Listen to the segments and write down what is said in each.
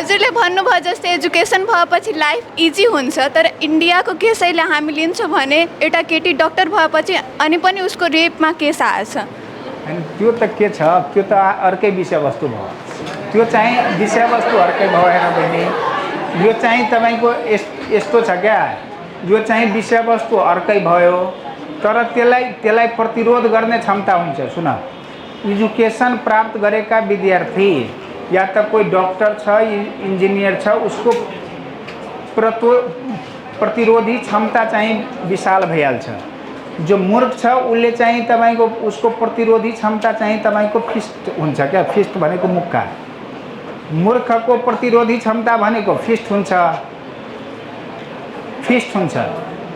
हजुरले भन्नुभयो जस्तै एजुकेसन भएपछि लाइफ इजी हुन्छ, तर इन्डियाको केसैले हामी लिन्छौँ भने एउटा केटी डक्टर भएपछि अनि पनि उसको रेपमा केस आएछ। होइन त्यो त के छ, त्यो त अर्कै विषयवस्तु भयो। त्यो चाहिँ विषयवस्तु अर्कै भयो हेर बहिनी, यो चाहिँ तपाईँको यस्तो छ क्या, यो चाहिँ विषयवस्तु अर्कै भयो, तर त्यसलाई प्रतिरोध गर्ने क्षमता हुन्छ। सुन, एजुकेसन प्राप्त गरेका विद्यार्थी या त कोही डॉक्टर छ, इन्जिनियर छ, उसको प्रतिरोधी क्षमता चाहिँ विशाल भइहाल्छ। जो मूर्ख छ उसले चाहिँ तपाईँको उसको प्रतिरोधी क्षमता चाहिँ तपाईँको फिस्ट हुन्छ क्या। फिस्ट भनेको मुक्का, मूर्खको प्रतिरोधी क्षमता भनेको फिस्ट हुन्छ, फिस्ट हुन्छ।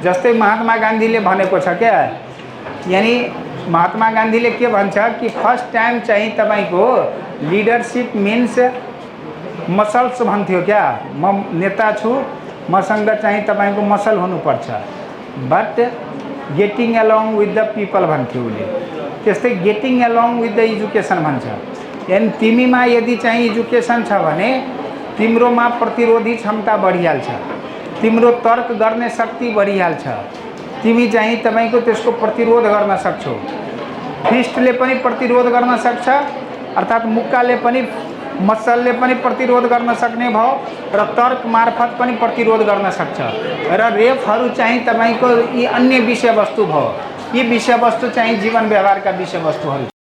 जस्तै महात्मा गान्धीले भनेको छ क्या, यानी महात्मा गान्धीले के भन्छ कि फर्स्ट टाइम चाहिँ तपाईँको लिडरसिप मिन्स मसल्स भन्थ्यो क्या। म नेता छु, मसँग चाहिँ तपाईँको मसल हुनुपर्छ, but getting along with the people भन्थ्यो उसले। त्यस्तै getting along with the education भन्छ। यानी तिमीमा यदि चाहिँ एजुकेसन छ भने तिम्रोमा प्रतिरोधी क्षमता बढिहाल्छ, तिम्रो तर्क गर्ने शक्ति बढिहाल्छ, तिमी चाहिँ तपाईँको त्यसको प्रतिरोध गर्न सक्छौ। फिस्टले पनि प्रतिरोध गर्न सक्छ, अर्थात् मुक्काले पनि मसलले पनि प्रतिरोध गर्न सक्ने भयो र तर्क मार्फत पनि प्रतिरोध गर्न सक्छ। र रेपहरू चाहिँ तपाईँको यी अन्य विषयवस्तु भयो। यी विषयवस्तु चाहिँ जीवन व्यवहारका विषयवस्तुहरू।